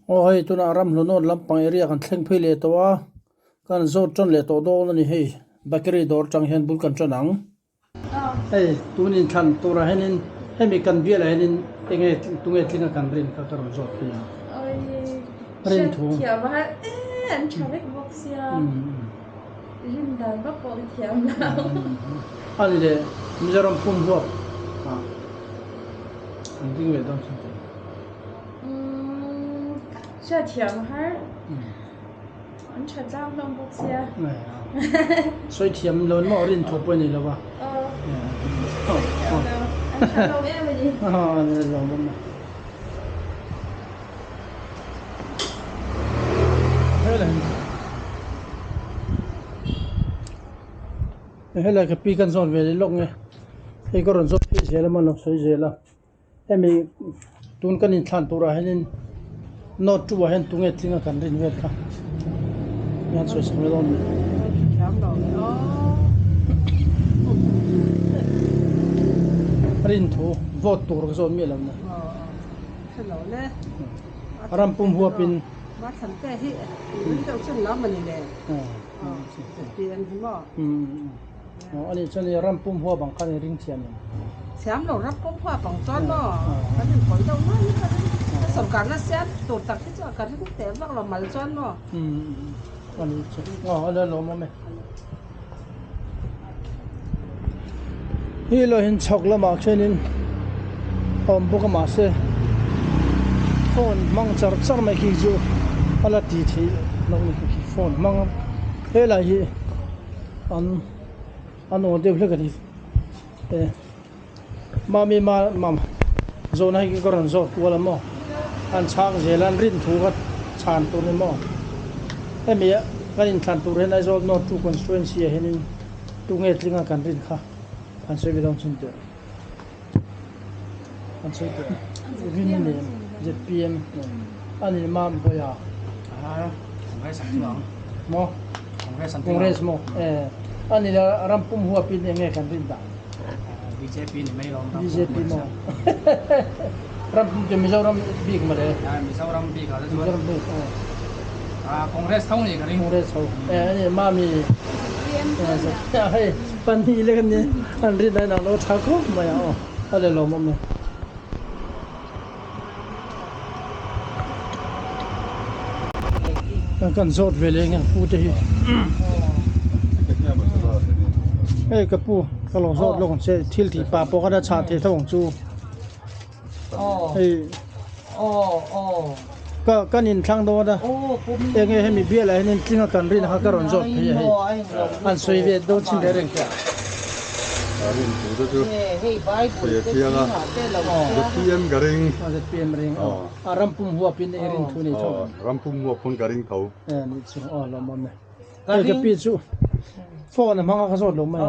Aw hei tunah ramhlun lampang area kan thleng phei leh tawh a, kan zawt tan leh tawh dawn a ni hei bakery dawr atang hian bul kan tan ang. Hei tun inthlan turah hianin hemi kan bialah hianin enge tunge tlinga kan rin kha ka rawn zawt phei ang. Rin thu. A ni leh Mizoram pum huap ah an ding leh dawn chin teh. Hriatthiam a har. An tha tlang hlawm bawk sia. Sawi thiam lo maw rin thu pawh a ni lo a. Sawi thiam lo. An tha hlawm em a ni. Lawm awm a. Helai ka pi kan zawn ve leh lawk nge hei ka rawn zawt phei zel a maw lo sawi zel a hemi tun kan inthlan turah hianin note two ah hian tunge tling a kan rin vel kha hian sawi sak mai dawn a ni. Rin thu vote tur ka zawt miah lo na. Ram pum huapin. Aw ani chuan i ram pum huap ang khan i ring thiam em? Thiam lo ram pum huap ang chuan maw kan inkawi deuh mai hi ka ring ka sorkar na siam tur tak hi chu ka ring teh vak lo mal chuan maw. Ani chu aw a la lawm awm e. Hi lo hin chhawk lamah khianin a awm bawk a mahse phone hmang char char mai khi chu a la ti theih loh ni khi phone hmang helai hi an an aw deuh hlek a ni e mami ma mam zawhna hi ka rawn zawt kual a maw an chhang zel a an rin thu kha chhan tur a ni maw hemi ah kan inthlan tur hian Aizawl North two constituency ah hianin tunge tlinga kan rin kha an sawi ve dawn chin teh an sawi teh rin nen zpm a ni mam pawh a maw Congress maw a ni la ram pum huapin eng nge kan rin dan bjp ni mai lo bjp maw ram pum chu Mizoram bik mawle Mizoram bik ah te chuan Mizoram bik Congress tho ni ka ring Congress tho e ani mami hei pahnih lek ani an rin a inang lo tha khawp mai a aw a le lawmawm e. Kan zawt ve leh nge pu te hi hei ka pu ka lo zawt lawk ang che thil tih pah pawh khan a chhah thei tho ang chu hei ka kan inthlang dawn a enge hemi bial ah hianin tling a kan rin kha ka rawn zawt phei a hei an sawi ve dawn chin reng reng teh zpm ring a ram pum huap in i rin thu nei tho ram pum huap pawn ka ring tho e ni chu aw lawm awm e hei ka pi chu phone a hmang a ka zawt lo mai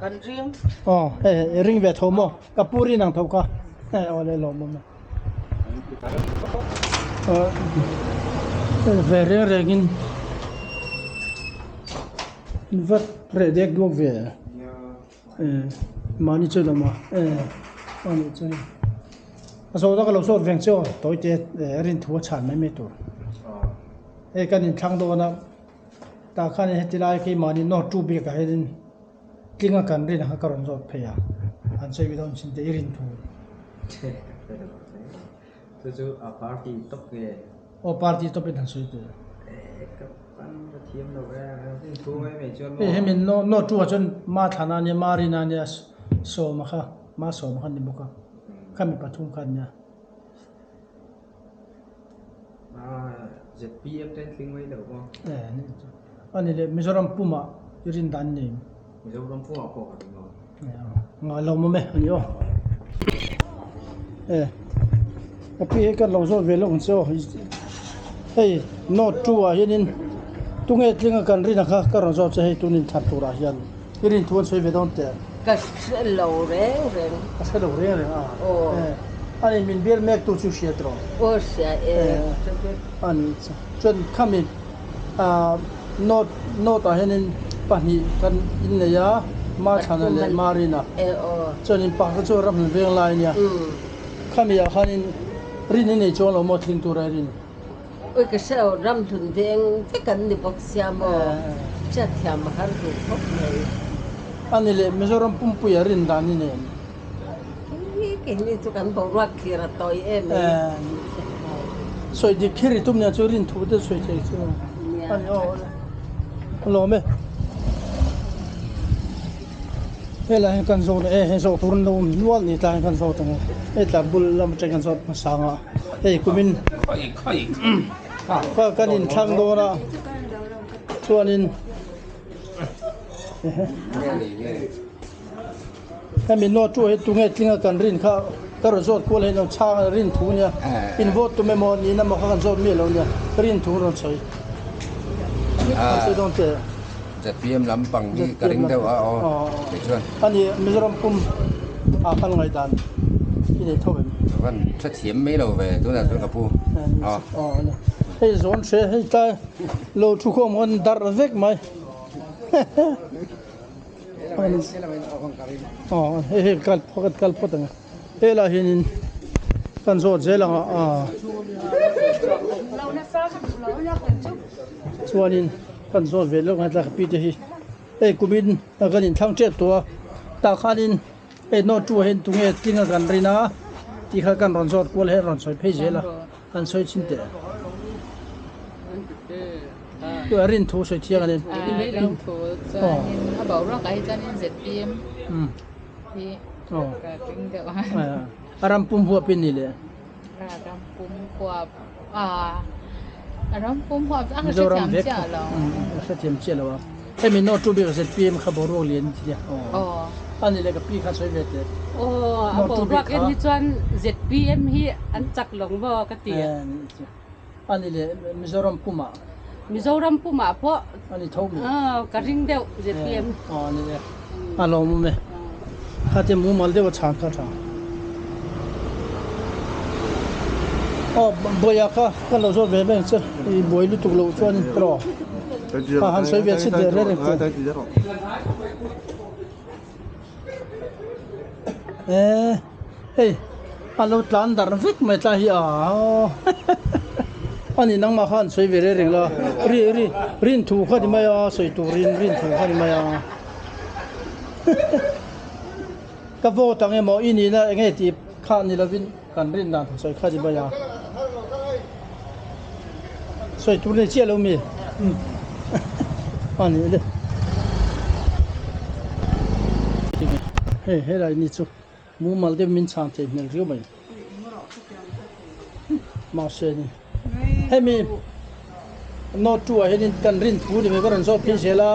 kan ring aw hei ring ve tho maw ka pu rin ang tho kha e aw le lawm awm e Ve reng rengin vat reh dek duak ve mahni chu lama a nih chuan a zawh tak a lo sawt veng che aw tawi te rin thu a chhan mai mai tur hei kan inthlang dawn a tah khan heti lai keimahni nawr tu bik ah hianin tling a kan rin ang kha ka rawn zawt phei a an sawi dawn chin te i rin thu. Chu chu a party top nge? Aw party top in han sawi tur. Eh ka pan ka thiam lo e rin thu mai mai chuan maw. Hei hemi no no tu ah chuan ma thlana ania ma rina ania sawma kha ma sawma kha ni bawk a khami pathum kha ania. ZPM ten tling mai lo maw? Eh ni chu ani leh Mizoram pumah i rin dan nei. Mizoram pumah pawh ka ring lo. Ngai lo mawm e ani aw. Eh ka pi hi kan lo zawt ve lawk ang che aw hei note two ah hianin tunge tlinga kan rin a kha ka rawn zawt che hei tun inthlan turah hian i rin thu an sawi ve dawn teh. Ka hre lo reng reng. Ka hre lo reng reng a. Aw. Ani min bial mek tu chu hriat rawh. Aw hria e. Ani chuan khami note note ah hianin pahnih kan innei a Mathlana leh Marina chuanin pakhat chu ramhlun veng lai a nia. Khami ah khanin rin i nei chuang lo maw thing tura i rin? Ui ka hre lo, ram hlun veng vek an ni bawk sia maw? Hriatthiam a har duh khawp mai. A ni leh, Mizoram pumpui a rin dan i nen. Hi keini chu kan boruak thlir a tawi em mai. Sawi dik khi ri tum nia chu rin thu te sawi thei chu a ni aw. Lawm e. Helai hian kan zawt e hei zawh tur an lo awm nual ni tlai kan zawt ang e hei tla bul lam atang kan zawt hmasa ang a hei kumin ka kan inthlang dawn a chuanin hemi note chu hei tunge tlinga kan rin kha ka rawn zawt kual hei lo chhang a rin thu nia in vote tum emaw nihna emaw kha kan zawt miah lo nia rin thu rawn sawi sawi dawn che. ZPM lampang hi ka ring deuh a aw kei chuan. A ni Mizoram pum ah khan ngaihdan i nei tho em? Ka van hrethiam mai lo ve tunah chuan ka pu aw. Aw a ni hei zawn hre hei tlai lo thu khawm khan darh vek mai. Aw hei hei kal phawt kal phawt ang e helaiah hianin kan zawt zel ang a chuanin kan zawt ve lawk ang tlai pi te hi hei kumin kan inthlang tep tawh a tah khanin hei note two ah hian tunge tling a kan rin a tih kha kan rawn zawt kual hian rawn sawi phei zel a an sawi chin teh. A rin thu sawi thiang a ni. A rin thu chuanin a boruakah hi chuanin ZPM hi ka tling deuh a. A ram pum huap in ni le? A ram pum huap a a ram pum huap a ka hrethiam chiah lo. A hrethiam chiah lo a. Hemi note tu bik ZPM kha boruak lian in ti nia. A ni le ka pi kha sawi ve teh. Aw a boruak en hi chuan ZPM hi an chak lo maw ka ti. A ni le, Mizoram pumah. Mizoram pumah pawh. A ni tho mi. Ka ring deuh ZPM. A ni le, a lawmawm e. Kha te mumal deuh a chhan kha tha. Aw Bawia kha kan lo zawt ve mai ang che, i buai lutuk loh chuanin tiraw. Kha han sawi ve chhit ve reng reng che. Eh hei a lo tlan darh vek mai tlai hi aa a ni nangmah khan sawi ve reng reng la ri ri rin thu kha ni mai a sawi turin rin thu kha ni mai a ka vote ang emaw i nihna eng nge tih kha ni lovin kan rin dan sawi kha ni mai a sawi tur nei chiah lo mi a ni le hei helai ni chu mumal deuh min chhan thei hmel riau mai mahse ni hemi note two ah hianin kan rin thu ni mai ka rawn zawt phei zel a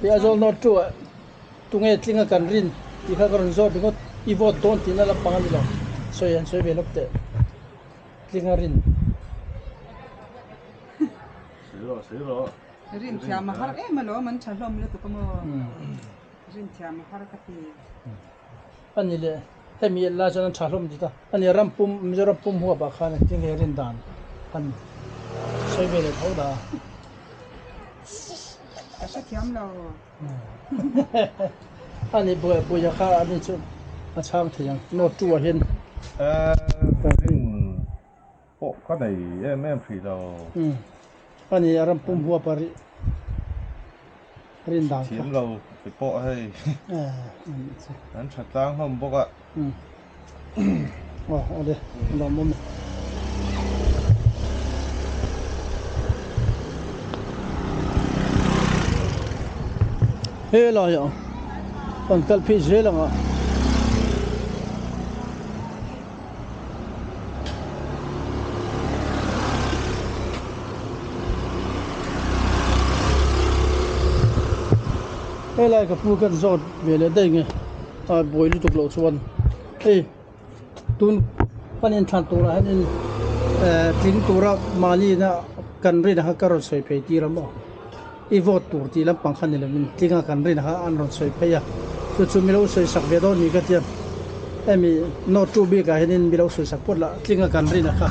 tih Aizawl note two ah Tunge tlinga kan rin tih kha ka rawn zawt ringawt, i vote dawn tihna lampang a ni lo, sawi an sawi ve lawk teh, tlinga rin. Rin thiam a har em alawm an tha hlawm lutuk a maw? Rin thiam a har ka ti. A ni le, hemi en lai chuan an tha hlawm dik a, a ni ram pum Mizoram pum huap ah khan tinge rin dan han sawi ve leh tho dah a. Ka hrethiam lo. A ni buai buaia kha a ni chu a chhang thei ang note two ah hian. Ka rin pawh ka nei em em hrih lo. A ni a ram pum huap a rih rin dan kha. Thiam lo ti pawh hei an tha tlang hlawm bawk a. Aw awle a lawmawm e. Helai ah kan kal phei zel ang a. Helai ka pu kan zawt ve leh daih nge. A buai lutuk loh chuan hei tun kan inthlan turah hianin tling tura mahni ina kan rin kha ka rawn sawi phei tir a maw i vote tur tih lampang kha ni lovin tlinga kan rin kha an rawn sawi phei a chu chu milo sawi sak ve dawn ni ka tia hemi note two bikah hianin milo sawi sak phawt lah tlinga kan rin kha.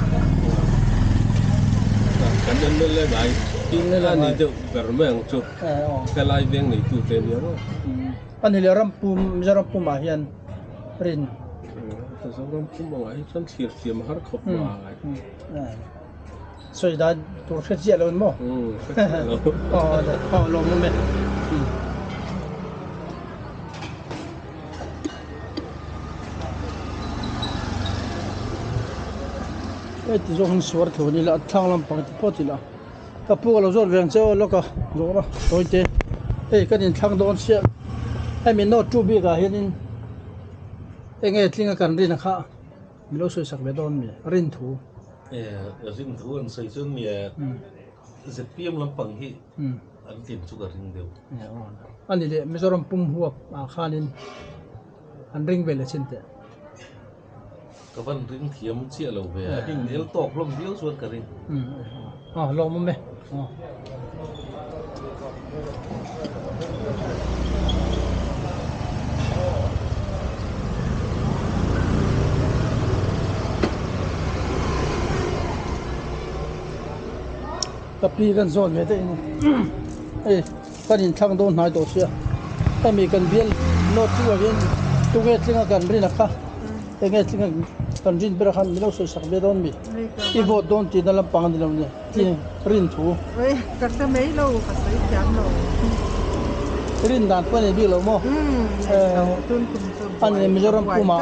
Kan MLA ngai a ni deuh ber mai ang chu helai veng neitute nia maw. A ni leh ram pum Mizoram pumah hian rin. Mizoram pum angah hi chuan thlir thiam a har khawp mai. Sawi dan tur hre chiah lo in maw? Umm hre chiah lo. Aw aw lawmawm e. Hei ti zawk hian suar thu ni la thlang lampang ti pawh ti la ka pu ka lo zawt ve ang che aw lawk a zawh a tawi te hei kan inthlang dawn chiah hemi note two bik ah hianin eng nge tlinga kan rin a kha mi lo sawi sak ve dawn mi rin thu. Rin thu an sawi chuan mi zpm lampang hi an tlin chu ka ring deuh. Ani leh Mizoram pum huap ah khanin an ring ve leh chin teh. Ka van ring thiam chiah lo ve a, in el tawk hlawm viau chuan ka ring. Aw lawmawm e. Ka pi kan zawn ve daih a ni. Hei kan inthlang dawn hnai tawh sia hemi kan bial note chu ah hian tunge tlinga kan rin a kha enge tlinga kan rin ber khan milo sawi sak ve dawn mi i vote dawn tihna lampang a ni lo nia tling rin thu ka hre mai lo ka sawi thiam lo rin dan pawh a nei bik lo maw a ni Mizoram puma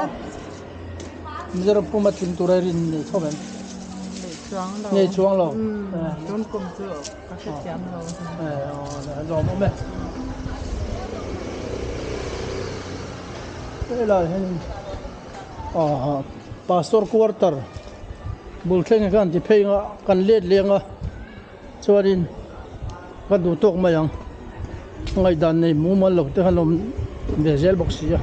Mizoram puma tling tura rin nei tho em nei chuang lo nei chuang lo tun kum chu Ka hrethiam lo. Lawm awm e. Helai hian ah pastor quarter bul thleng hi khan ti phei anga kan let leng a chuanin ka duh tawk mai ang ngaihdan nei mumal lo te khan awm ve zel bawk si a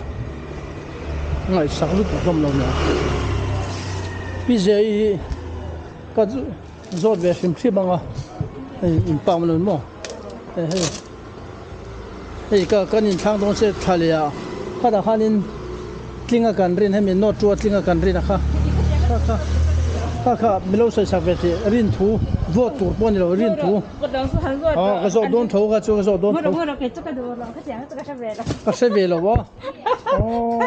ngaihsak lutuk hlawm lo nia pi zia hi ka Zawt ve hrim hrim ang a, hei in pam lo maw hei hei hei ka kan inthlang dawn se thla leh ah khatah khanin tlinga kan rin hemi note chu a tlinga kan rin a kha kha kha kha kha milo sawi sak ve tih rin thu vote tur pawh a ni lo rin thu aw ka zawt dawn tho kha chu ka zawt dawn tho ka hre ve lo a aw.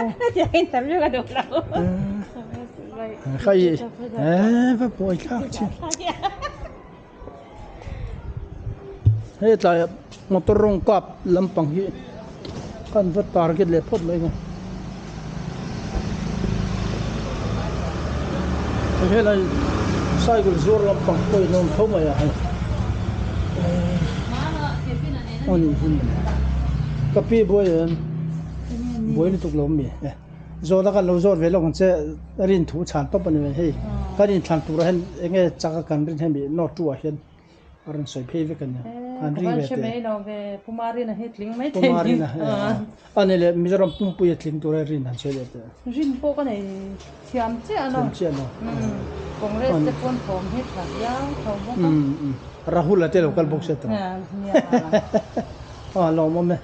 Khai eh va buai thlak thin he tlai motor rawng kap lampang hi kan va target leh phawt mai ang a helai cycle zuar lampang pawh in a awm tho mai a hei anih hi ka pi buai em buai lutuk lo mi e. Zawhna kan lo zawt ve lawk ang che, rin thu chhan tawp a ni mai hei. Kan inthlan turah hian eng nge chak a kan rin hemi note two ah hian a rawn sawi phei vek a nia. An ring ve teh. Pumarina hi tling mai thei. Pumarina a ni leh Mizoram pumpui a tling tura rin han sawi leh teh. Rin pawh ka nei thiam chiah lo. Thiam chiah lo. Congress te pawn thawm hi tha viau tho bawk a. Rahul a te lo kal bawk se tawh. A lawmawm e.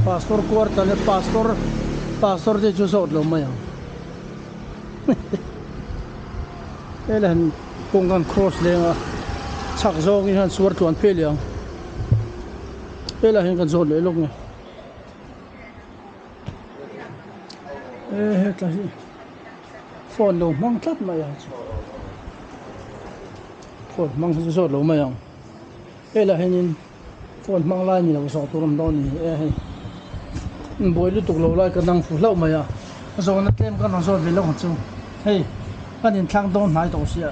Pastor quarter leh pastor pastor te chu zawt lo mai ang hei han kawng kan cross leng a chhak zawng in han suar tluan phei leh ang. Helaiah hian kan zawt leh lawk nge e heta hi phone lo hmang tlat mai ang chu phone hmang hi chu zawt lo mai ang helaiah hianin phone hmang lai ni lo zawh tur a awm dawn a ni e hei buai lutuk lo lai ka dang fu hlauh mai a zawhna tlem ka rawn zawt ve lawk ang chu hei kan inthlak dawn hnai tawh sia.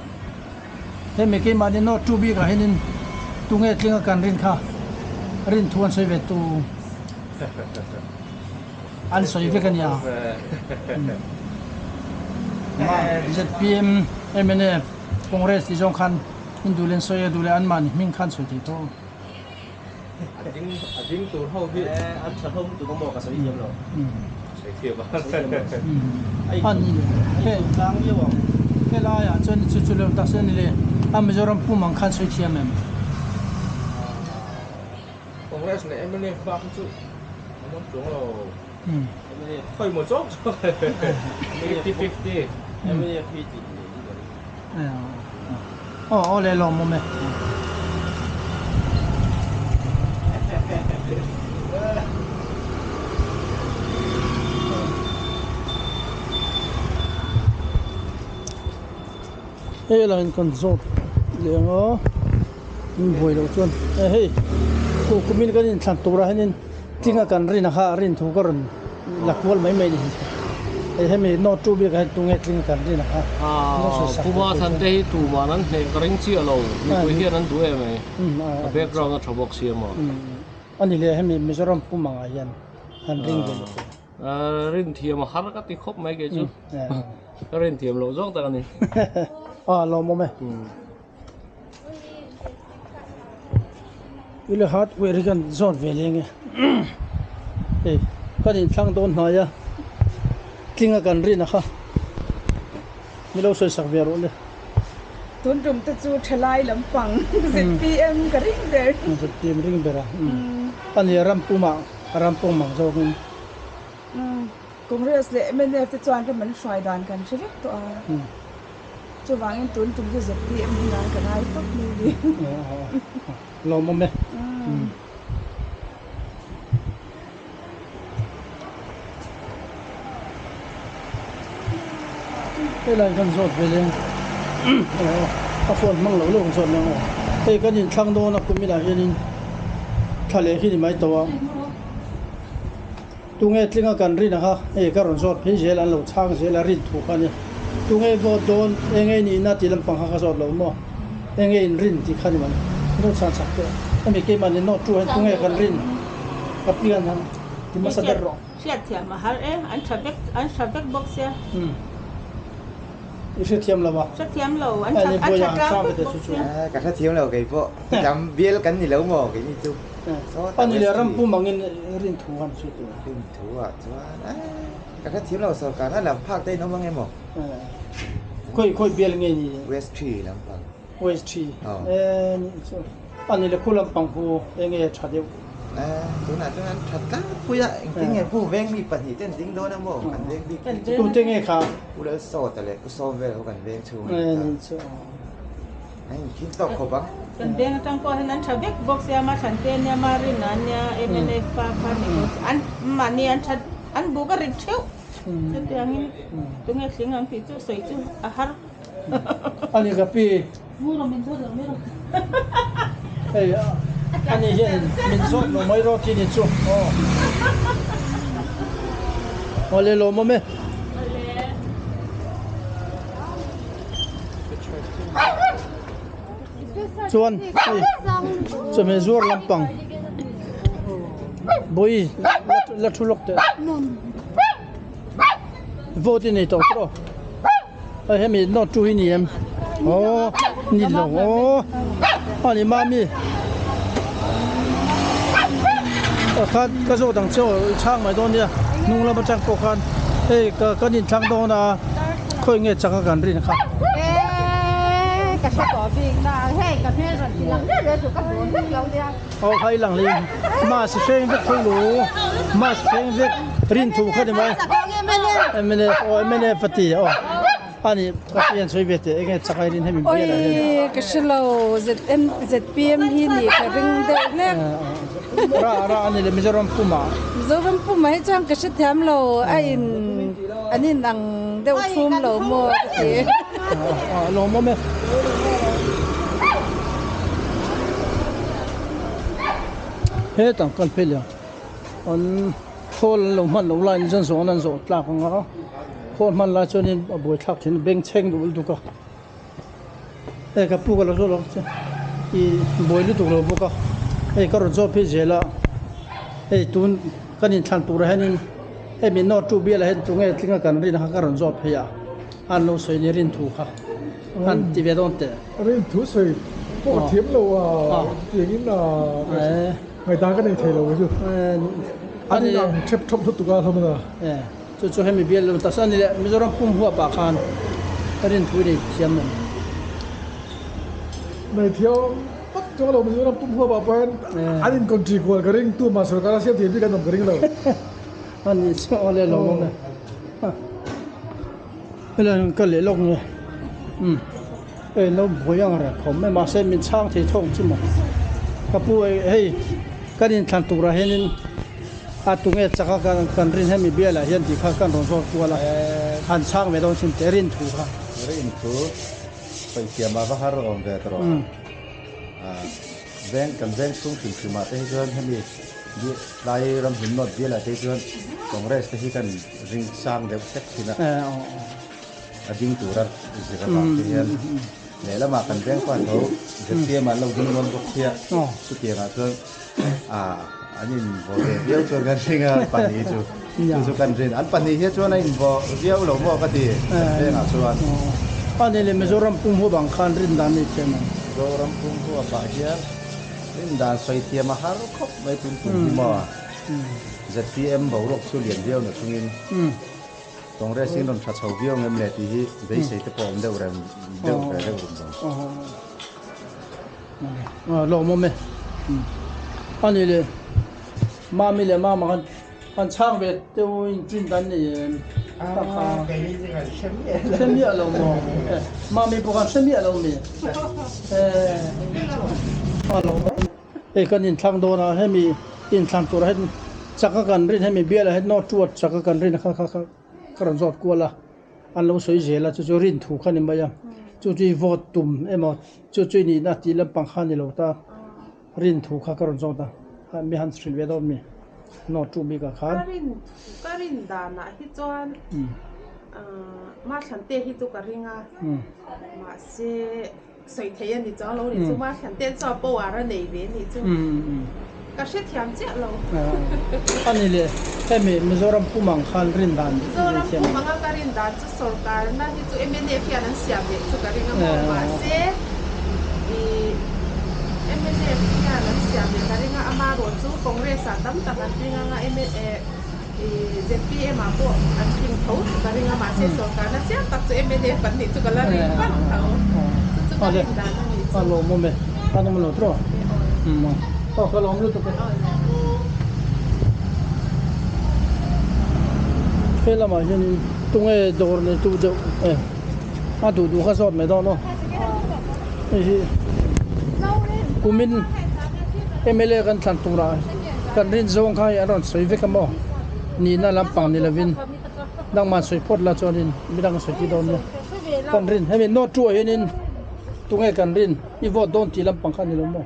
Hemi keimahni note two bikah hianin tunge tlinga kan rin kha rin thu an sawi ve tu an sawi vek a nia. ZPM, mnf, Congress tih zawng khan Hindu leh an sawi a duh leh anmahni hming khan sawi thei tho. A ding tur ho hi an tha hlawm lutuk a maw ka sawi thiam lo. Sawi thiam a. A ni le. Hei tlang viau ang. Helai ah chuan chu chu lem tak se a ni le. A Mizoram pum ang khan sawi thiam em? Congress leh mnf bak hi chu an awm chuang lo. Mnf khawi maw chawk chawk. 50 50 mnf hi tih ngei hi ka ring. Aw aw le lawm awm e. Hei laiin kan zawt leh ang a in buai loh chuan hei kumin kan inthlan turah hianin tlinga kan rin a kha rin thu ka rawn la kual mai mai a ni hei hemi note tu bik ah hian tunge tlinga kan rin a kha Puma thlan te hi tuman an hneh ka ring chiah lo mipui hian an duh em ai a background a tha bawk sia maw a ni leh hemi Mizoram pum angah hian an ring ve leh Rin thiam a har ka ti khawp mai kei chu. Ka rin thiam loh zawng tak a ni. A lawmawm e. Ile hardware hi kan zawt ve leng e. Hei kan inthlang dawn hnai a tlinga kan rin a kha ni lo sawi sak ve rawh le. Tun tum te chu thalai lampang ZPM ka ring ber. ZPM ring ber a. A ni ram pumah ram pawng mang zawkin. Congress leh mnf te chuan ram an hruai dan kan hre vek tawh a, chuvangin tun tum chu zpm hi nan ka ngai tawp mai ni. Lawmawm e. Helai kan zawt ve leng a phone hmang lo lo kan zawt leng aw hei kan inthlang dawn a kuminah hianin thla leh khi ni mai tawh a. Tunge tlinga kan rin ang a, hei ka rawn zawt phei zel an lo chhang zel a rin thu kha a ni. Tunge vote dawn, enge nihna tih lampang kha ka zawt lo maw? Enge in rin tih kha ni mai. Note chhan chak teh. Hemi keimah ni note tu hian tunge kan rin ka pian han ti hmasa ber rawh. Hriatthiam a har e, an tha vek, an tha vek bawk sia. I hrethiam lo a. Hrethiam lo, an tha an tha tlang vek bawk sia. Ka hrethiam lo kei pawh, lam bial kan ni lo maw keini chu. A ni leh ram pum angin rin thu han hre tur. Rin thu ah chuan ka hrethiam lo sorkar na lam phak te in awm ang em aw? Khawi khawi bial nge ni? West Tree lampang. West Tree a ni leh khu lampang khu enge tha deuh? Tunah chuan an tha tlangpui a, engtin nge pu veng mi pahnih te an ding dawn a maw? Kan veng bik hi. Tute nge kha? Pu Lalsawta leh Pu Sawmvela ho kan veng chhung a ni ta. An inkhing tawk khawp ang. Kan veng atang pawh hian an tha vek bawk sia, ma Thante nia, ma Rina nia, mnf pa kha ni bawk sia, an mahni an tha an buk a rit theuh. Chutiangin tunge thling ang tih chu sawi chu a har. Ani ka pi. Hei ani hian min zawt lo mai rawh tih ni chu aw. Awle lawmawm e. Chuan hei chawhmeh zuar lampang bawi la thu lawk teh vote i nei tawh tawh hei hemi note chu hi ni em aw ni lo aw a ni mami khan ka zawt ang che aw i chhang mai dawn nia hnung lam atang pawh khan hei ka kan inthlang dawn a khawi nge chaka kan rin kha. Aw kha i lang leh mask hreng vek tho lo mask hreng vek rin thu kha ni mai mnf aw mnf a ti aw ani ka pian sawi ve teh enge chak ai rin hemi bial ah hian Oi ka hre lo ZM ZPM hi ni ka ring deuh hlek ra ra ani le Mizoram puma Mizoram puma hi chuan ka hre thiam lo a in an in ang deuh thum lo maw ka ti lawmawm e. Hetah kal phei leh ang an khawl an lo hman loh laiin chuan zawhna an zawh tlak ang a khawl hman lai chuanin a buaithlak thin a bengchheng duh lutuk a hei ka pu ka lo zawt ang che ih buai lutuk lo bawk a hei ka rawn zawt phei zel a hei tun kan inthlan turah hianin hemi note tu bialah hian tunge tlinga kan rin kha ka rawn zawt phei a an lo sawi ni rin thu kha an ti ve dawn teh. Rin thu sawi pawh a thiam lo a tiangin a ngaihdan ka nei thei lo chu an in ang thep thawp lutuk a hlawm a. Chu chu hemi bial lo tak ani leh Mizoram pum huap ah khan rin thu nei thiam em. Nei thiam tak chuan lo Mizoram pum huap ah pawh hian an in country kual ka ring tu mah sorkar a siam thei bik an awm ka ring lo. Ani chu awle lo awm e. Helai ka leh lawk nge. Hei lo buai ang reng khawm mai mahse min chhang thei thawk chu maw ka pu hei kan inthlan turah hianin a tunge chaka kan rin hemi bialah hian tih kha kan rawn zawt kual a han chhang ve dawn sin teh rin thu kha. Rin thu sawi thiam a va har awm ve tawh a veng kan veng chhung hrim hrim ah te hi chuan hemi tlai ramhlun nawt bialah te hi chuan Congress te hi kan ring sang deuh hlek thin a. A ding tura zir avang te hian lehlamah kan veng pa tho ZPM ah an lo ding dawn bawk sia chutiangah chuan ah an invaw ve viau chuan kan ring a pahnih chu chu chu kan rin an pahnih hi chuan a invaw viau lo maw ka ti kan vengah chuan. Ani leh Mizoram pum huap ang khan rin dan nei thiam ang. Mizoram pum huapah hian rin dan sawi thiam a har khawp mai tun tum hi maw ZPM boruak chu lian viau na chungin. Congress in rawn tha chho viau ngem le tih hi beisei te pawh a awm deuh reng deuh ve deuh rum lo. Lawm awm e. Ani leh Mami leh Mama khan an chhang ve deuh in chin dan nei em? Hre miah lo maw? Mami pawh khan hre miah lo mi? Hei kan inthlang dawn a, hemi inthlan turah hian chak a kan rin hemi bialah hian note ruat chak a kan rin kha kha kha ka rawn zawt kual a, an lo sawi zel a chu chu rin thu kha ni mai a, chu chu i vote tum emaw chu chu i nihna tih lampang kha a ni lo ta, rin thu kha ka rawn zawt a, mi han hrilh ve dawn mi note tu bikah khan. Ka rin ka rin danah hi chuan Mathlan te hi chu ka ring a, mahse. Sawi thei a ni chuang lo ni chu ma thlan ten chuan power a nei ve ni chu ka hrethiam chiah lo. A ni le, hemi Mizoram pumang khan rin dan Mizoram pumanga ka rin dan chu sorkarna hi chu mnf hian an siam leh chu ka ring a maw mahse i mnf hian an siam leh ka ring a amarawh chu Congress ah tam tak an ring anga I ZPM ah pawh an tling tho chu ka ring a, mahse sorkarna chiang tak chu mnf an nih chu ka la ring vang tho. Chu chu ka rin dan a nih chu. A lawmawm e, a nawm lo tawh. Aw ka lawm lutuk e. He lamah hianin tunge dawr neitu deuh e a duh duh kha zawt mai dawn aw. Hei hi kumin mla kan thlan turah kan rin zawng kha hei an rawn sawi vek a maw nihna lampang ni lovin nangmah sawi phawt la chuanin midang sawi tih dawn nia kan rin hemi note two ah hianin tunge kan rin i vote dawn tih lampang kha a ni lo maw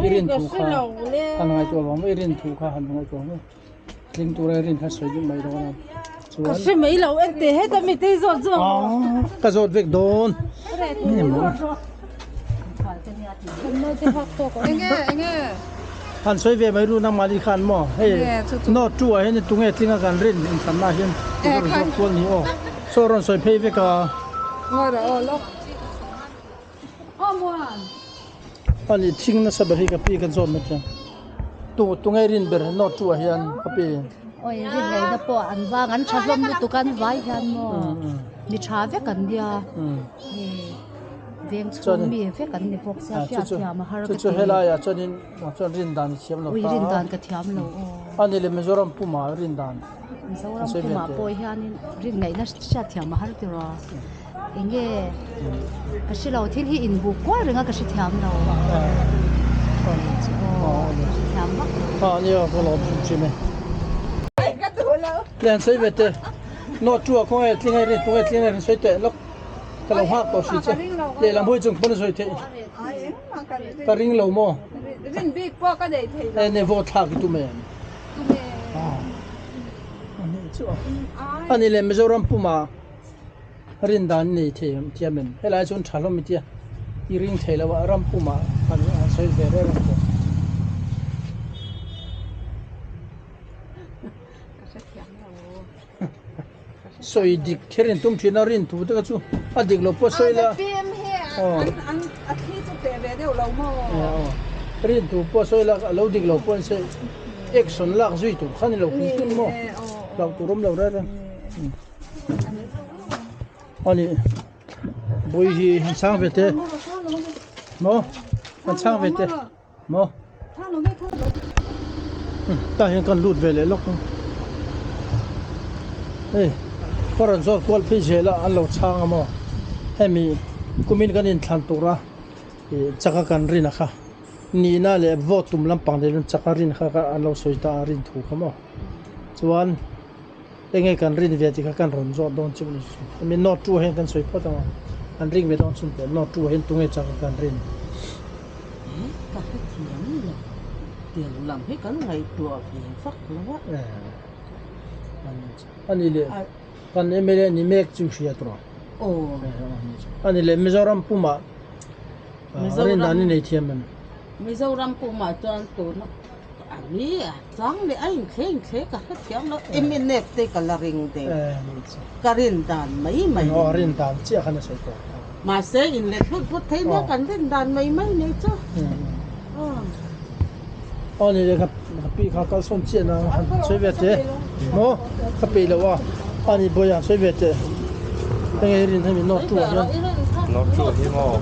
i rin thu kha han ngaihtuah vang mai i rin thu kha han ngaihtuah mai. Tling tura rin kha sawi duh mai dawn a. Chuan. Ka hre mai lo en teh heta mi te zawt zawt. Ka zawt vek dawn. Nge maw. Enge enge. Han sawi ve mai ru nangmah ni khan maw. Hei note two ah hian tunge tlinga kan rin inthlanna hian ka rawn zawt kual ni aw. Saw rawn sawi phei vek a. Ngawi aw lawk. Aw muan. Ani thing nasa ber hi ka pi kan zawt mai thiam. Tu tunge rin ber note two ah hian ka pi. Oi rin ngaihna pawh an vang an tha hlawm lutuk an vai hian maw mi tha vek an nia veng chhung mi vek an ni bawk sia hriat thiam a har ka ti. Chu chu helaiah chuanin chuan rin dan i thiam lo ta. Ui rin dan ka thiam lo aw. Ani leh Mizoram pumah rin dan. Mizoram pumah pawh hianin rin ngaihna hriat thiam a har tiraw. Enge ka hre lo thil hi inbuk kual reng a ka hrethiam lo. Hrethiam vak lo. Ha nia ka lawm hrim hrim e. Len sawi ve teh. No chu a khawnge tling a rin tunge tling a rin sawi teh lawk. Ka lo nghak tawh si che. Lehlam hawi chung pawn a sawi theih. Ka ring lo maw? Rin bik pawh ka nei thei lo. E ne vote thlak i tum em? Tum e. Ani chu a. Ani le Mizoram puma Rin dan nei thei em thiam em? Helai chuan tha hlawm i tia i ring thei lo a, ram pumah han sawi ve reng ang che. Sawi dik kher in tum thin a, rin thu te kha chu a dik lo pawh sawi la. Rin thu pawh sawi la, a lo dik lo pawh an sawi action lak zui tur kha ni lo kum tun maw? Hlauh tur awm lo reng reng. Ani bui hi han chhang ve te maw han chhang ve te maw tah hian kan lut ve leh lawk ang hei ka rawn zawt kual phei zel a an lo chhang a maw hemi. Kumin kan inthlan tura ih chaka kan rin a kha nihna leh vote tum lampang leh chuan chaka rin kha kha an lo sawi ta a rin thu kha maw chuan enge kan rin ve tih kha kan rawn zawh dawn chu ni hemi note two hian kan sawi phawt ang a an ring ve dawn chhun teh note two hian tunge chaka kan rin. Ka hrethiam lo tiang lam hi kan ngaihtuah ve vak lo a. Ani leh kan MLA ni mek chu hria tawh. Ani leh Mizoram pumah rin dan i nei thiam em? Mizoram pumah chuan tuna a ni a chang leh a inthle inthle ka hrethiam lo MNF te ka la ring deuh ka rin dan mai mai. Aw rin dan chiah khan a sawi tawh. Mahse inlet hlut hlut thei nia kan rin dan mai mai nei chu. Aw ni le ka pi kha kal sawn chiah na han sawi ve teh maw ka peih loh a ani bawi han sawi ve teh enge i rin hemi note two ah hian. Note two hi maw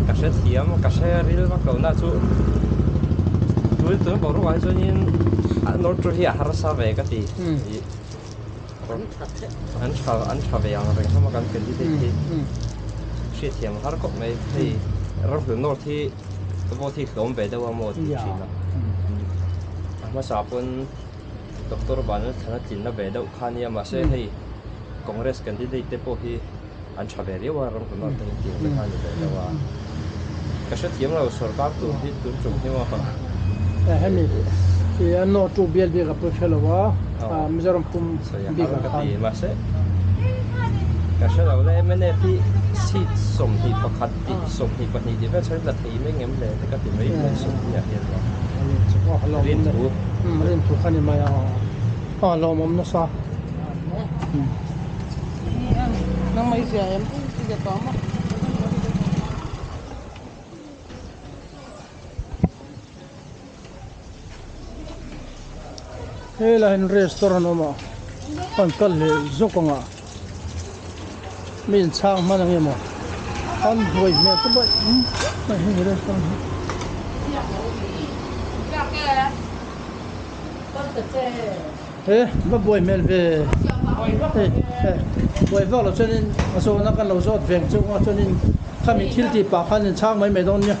ka hre thiam ka hre ril vak lo na chu tun tun boruak ah hi chuanin note two hi a harsa ve ka ti an tha an tha ve ang reng hlawm a kan candidate hi hriatthiam a har khawp mai hei ramhlun north hi vote hi hlawm ve deuh a maw tih thin a a hmasa pawn doctor Vanlalthana tlinna ve deuh kha nia mahse hei congress candidate te pawh hi an tha ve riau a ramhlun north te hi tih ang te kha a ni ve deuh a ka hrethiam lo sorkar tur hi tun tum hi maw. Hemi hi a note tu bial bik a pawi hre lo a Mizoram pum bik ah khan. Mahse ka hre lo le mnf hi seat 21 tih 22 tih vel chhan la thei mai ngem le te ka ti mai mai sawmhnih ah hian rin thu rin thu kha ni mai a a lawmawm nasa. Nang mai zia em i zia tawh maw. Helai hian restaurant a awm a an kal leh zawk ang a mi in chhang hman ang emaw an buai hmel ta mai hei hemi restaurant hi. He va buai hmel ve hei hei buai vak loh chuanin a zawhna kan lo zawt veng chu a chuanin khami thil tih pah khan in chhang mai mai dawn nia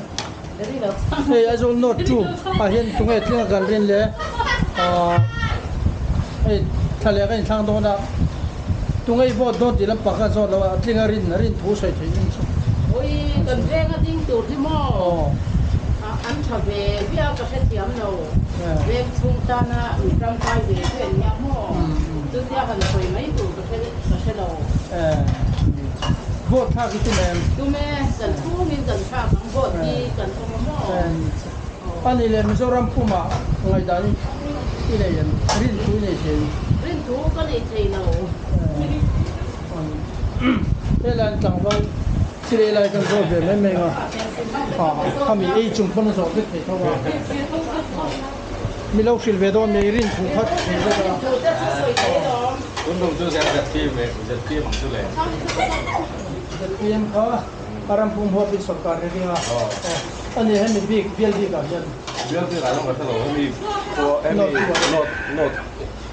hei Aizawl North chu ah hian tunge tlinga kan rin le ahh hei thla leh kan inthlang dawn a tunge i vote dawn tih lampang khan zawt lo a tlinga rin rin thu sawi theih in chu. Ui kan venga ding tur hi maw an tha ve viau ka hrethiam lo. Veng chhung tana mi tangkai ve ve an nia maw? Chutia han sawi mai tur ka hre ka hre lo. Vote thlak hi tum em? Tum e, kan chhungin kan thlak ang vote hi kan awm a maw? Ani leh Mizoram pumah ngaihdan i nei em? Rinthu i nei thei? Rinthu ka nei thei lo. Helai an tlangval Thil ei lai kan zawt ve mai mai ang a, khami ei chung pawn a zawh vek thei tho a, mi lo hrilh ve dawn mai rin thu khat thei vek a. ZPM kha a ram pum huapin sawrkar ri ring a, ani hemi bik bial bik ah hian. Bial bik ah hian ka hre lo, hemi north north.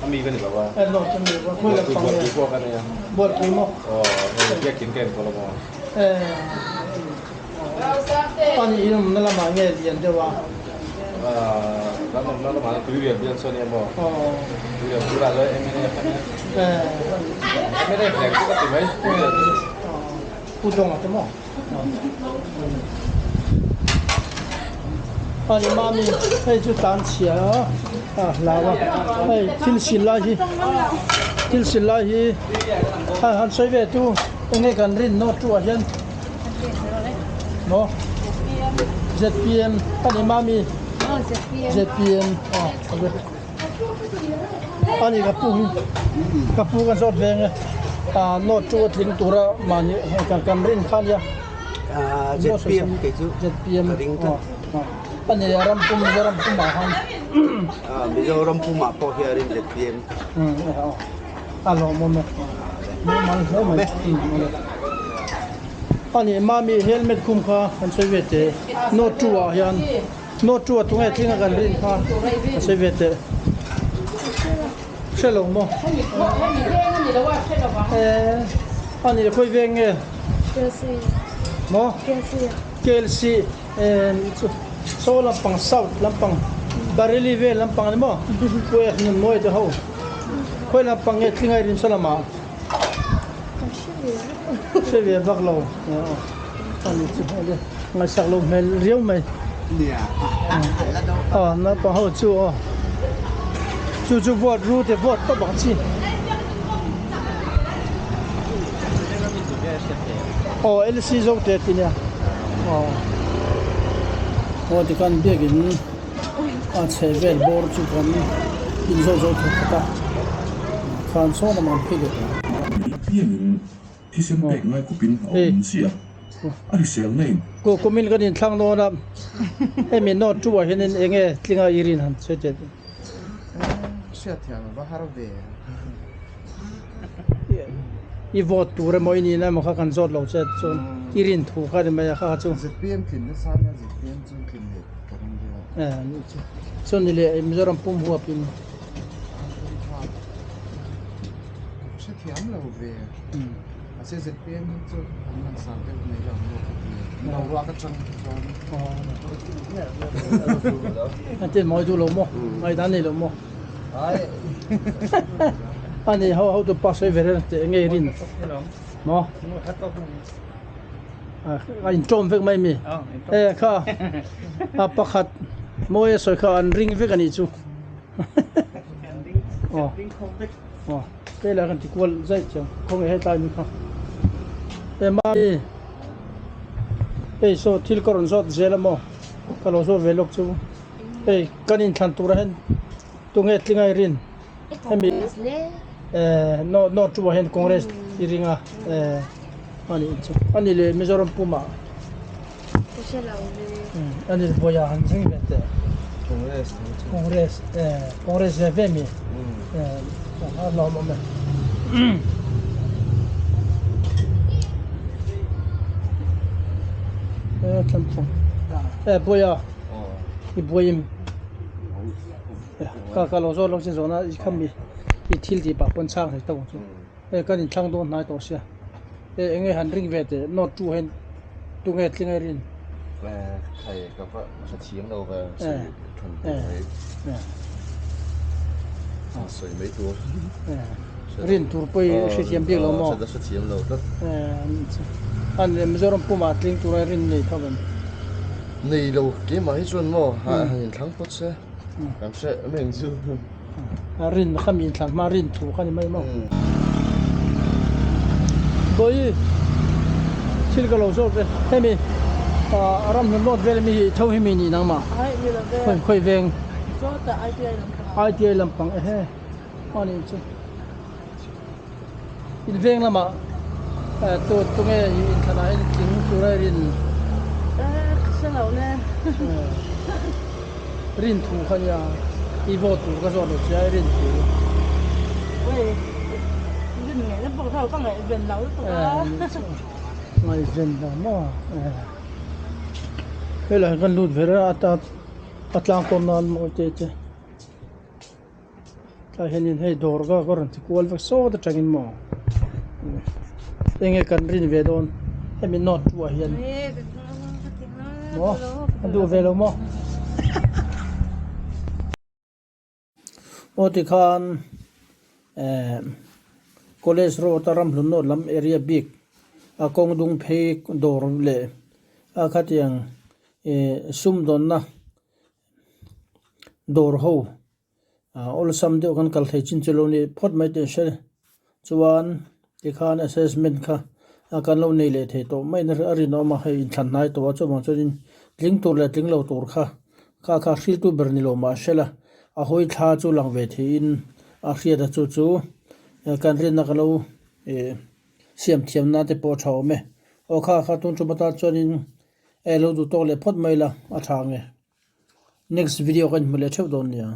A mi ka ni lo a. Eh no chu mi lo. Khawi lam pang nge? Bualpui pawh ka nia. Bualpui maw? Aw hei biakin ka enkawl a maw? Eh ani in awmna lamah nge lian deuh a? Kan awmna lamah Tuirial bial chu a nia maw? Aw. Tuirial bulah chuan MNF a nia. Eh. MNF leh chu ka ti mai Tuirial chu. Pu Dawnga te maw? Ani mami hei chu tan chhia a hlau a hei thil sil lai hi thil sil lai hi a han sawi ve tu enge kan rin nawt tu ah hian maw zpm ani mami zpm Ani ka pu hi ka pu ka zawt ve nge ah note chu a tling tura mahni kan rin kha nia zpm kei chu zpm ka ring tlat ani ram pum Mizoram pumah khan Mizoram pumah pawh hi a rin zpm a lawmawm e mumal hle mai ani mami helmet khum kha kan sawi ve teh note two ah hian. Note chu a tunge tling a kan rin kha a sawi ve teh. Hre lo maw? Eh, ani khawi veng nge? Maw? KLC. KLC chu saw lampang south lampang Bareilly vel lampang a ni maw? Pu F Nunmawi te ho. Khawi lampang nge Tlingai rin saw lamah? Ka hre ve vak lo. Hre ve vak lo. Ani chu ale ngaihsak lo hmel riau mai. Nia. Aw naupang ho chu aw. Chu chu vote ru te vote tawp ang chi. Aw LC zo te ti nia. Aw. Aw tikhan biakin a chheh vel bawr chu kan in zawh zawh thawk khat a. Khan sawn a man phei leh ta. Piangin thisen pek ngai khawpin a awm chiah a, a hrisel na in. Ku kumin kan inthlang dawn a, hemi note two ah hianin eng nge tlinga i rin han sawi teh. Hriatthiam a va har ve. I vote tur emaw i nihna emaw kha kan zawt lo che chuan i rin thu kha ni mai a kha kha chu. ZPM tlin nasa nia ZPM chu tlin leh ka ring deuh a. Eh ni chu. Chuan ni leh Mizoram pum huapin. Hrethiam lo ve. Mahse ZPM hi chu an langsar deuh mai lo maw ka ti. Boruak atang te chuan. An tin mawi duh lo maw? Ngaihdan nei lo maw? Ani ho ho tu pa sawi ve reng teh ngei rin maw? A intawm vek mai mi. E kha a pakhat mawi a sawi kha an ring vek a nih chu. Aw aw kei lah kan ti kual zai chiang khawnge hetlai mi kha. E mami hei saw thil ka rawn zawt zel a maw ka lo zawt ve lawk chu. Hei kan inthlan turah hian tunge tlingai rin hemi eh no no two ah hian congress i ring a eh ani chu ani leh Mizoram pumah ani vawiah han ring ve teh Congress Congress eh Congress ve ve mi eh a lawm awm e. Eh tlampang eh bawiah. I buaim ka ka lo zawt lo che zawhna i khami i thil tih pah pawn chhang thei tawk ang chu hei kan inthlang dawn hnai tawh sia hei eng nge han ring ve teh note two hian tunge tling a rin Hei ka va hrethiam lo ve sawi than tur mai sawi mai tur rin tur pawh i hrethiam bik lo maw hrethiam lo tlat Mizoram pumah tling tura rin nei tho em. Nei lo keimah hi chuan maw han inthlang phawt se kan hre mai ang chu. A rin kha mi inthlang hma rin thu kha ni mai maw. Bawi thil ka lo zawt ve hemi ram hnun lawt vel ami hi tho hi mi nih nangmah khawi khawi veng ITI lampang ehe ani chu In veng lamah tu tunge inthlanah hian tling tura rin rin thu kha nia i vote tur ka zawt lo che a rin thu ngaihven lo maw helai kan lut ve reng a a tlang tawn nan mawi te te. Tlai hianin hei dawr ka ka rawn ti kual vek sawt atangin maw enge kan rin ve dawn hemi note two ah hian maw a duh ve lo maw aw tikhan eh college road a ramhlun note lam area bik a kawng dung phei dawr leh a khatiang eh sumdawnna. Dawr ho awlsam deuh kan kal thei chin chu lo ni phawt mai tih an hre chuan tikhan assessment kha kan lo nei leh thei tawh mai a rinawm a hei inthlan hnai tawh a chuvang chuanin tling tur leh tling lo tur kha kha kha hriltu ber ni lo mah hre la a hawi thla chu lang ve theiin a hriat a chu chu kan rinna ka lo ih siam thiam nan te pawh a tha awm e aw kha kha tun tum atan chuanin. E lo duh tawk leh phawt mai la a tha ang e. Next video kan hmu leh theuh dawn nia.